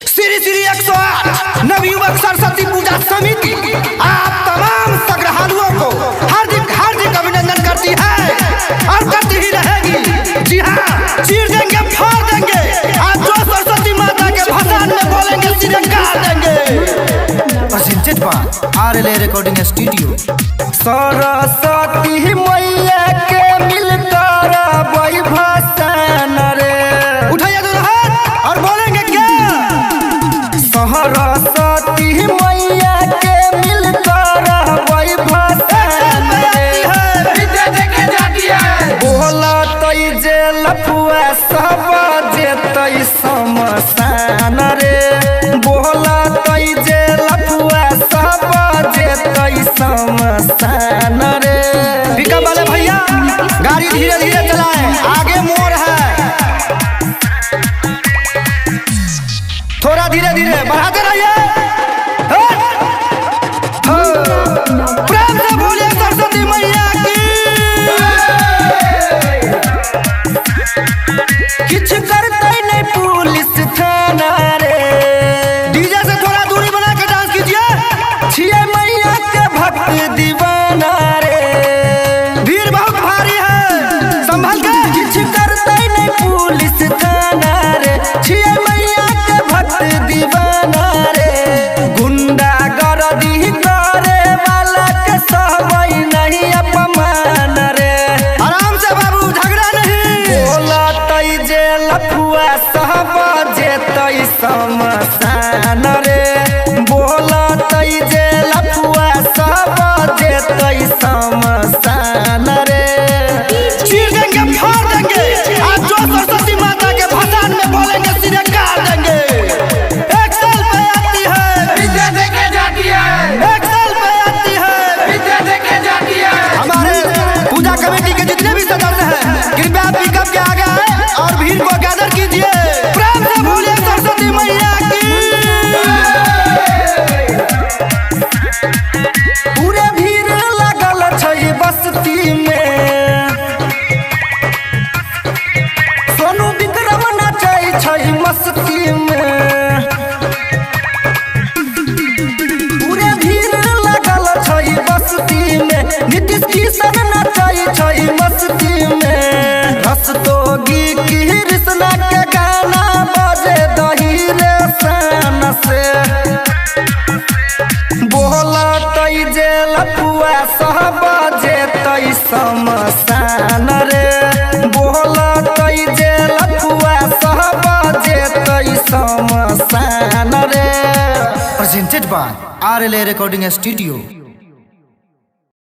श्री श्री 108 नवयुवक सरस्वती पूजा समिति आप तमाम श्रद्धालुओं को हार्दिक हार्दिक अभिनंदन करती है और करती ही रहेगी। जी हाँ, चीर देंगे, फाड़ देंगे, आज जो सरस्वती माता के भसान में बोलेंगे सीधे गाड़ देंगे। Presented by RLA Recording Studio. Saraswati मैया के मिलकर भसान रे। उठाइए दोनों हाथ और बोलेंगे क्या? सरस्वती मैया के मिलकर भसान रे। बोला तई जे लफुआ सब जेतई समसान रे। बोला तई जे लफुआ सब जेतई समसान रे। पिकअप वाले भैया गाड़ी धीरे धीरे चलाए, आगे मोड़ है, थोड़ा धीरे धीरे बढ़ाते रहिए। हाँ। प्रेम से बोलिए सरस्वती मैया की। किछ करतै नहीं पुलिस थाना रे। डीजे से थोड़ा दूरी बना के डांस कीजिए। छियै मैया के भक्त दीवाना रे। भीड़ बहुत भारी है, संभल के। किछ करतै नहीं पुलिस थाना रे। छियै मैया के भक्त दीवाना रे। गुंडा गर्दी करे वाला के सहबै नहीं अपमान रे। आराम से बाबू, झगड़ा नहीं। बोला तई जे लफुआ सब जेतई समसान रे। बोला तई जे लफुआ सब जेतई समसान रे। चीर देंगे, फाड़ देंगे, आज जो सरस्वती माता के भसान में बोलेंगे सीधे गाड़ देंगे। एक साल पे आती है, एक साल पे आती है। हमारे पूजा कमेटी के जितने भी सदस्य हैं, कृपया पिकअप के आगे आए और भीड़ को गैदर कीजिए। प्रेम से बोलिए सरस्वती मैया की। पूरे भीड़ लगल छै बस्ती में। सोनू विक्रम नचै छै मस्ती में। पूरे भीड़ लगल छै बस्ती में। नीतीश किशन नचै छै मस्ती में। रस्तोगी कृष्णा के गाना बजे दही रे शान से। बोला तई जे लफुआ सब जेतई समसान रे। बोला तई जे लफुआ सब जेतई समसान रे। Presented by RLA Recording Studio.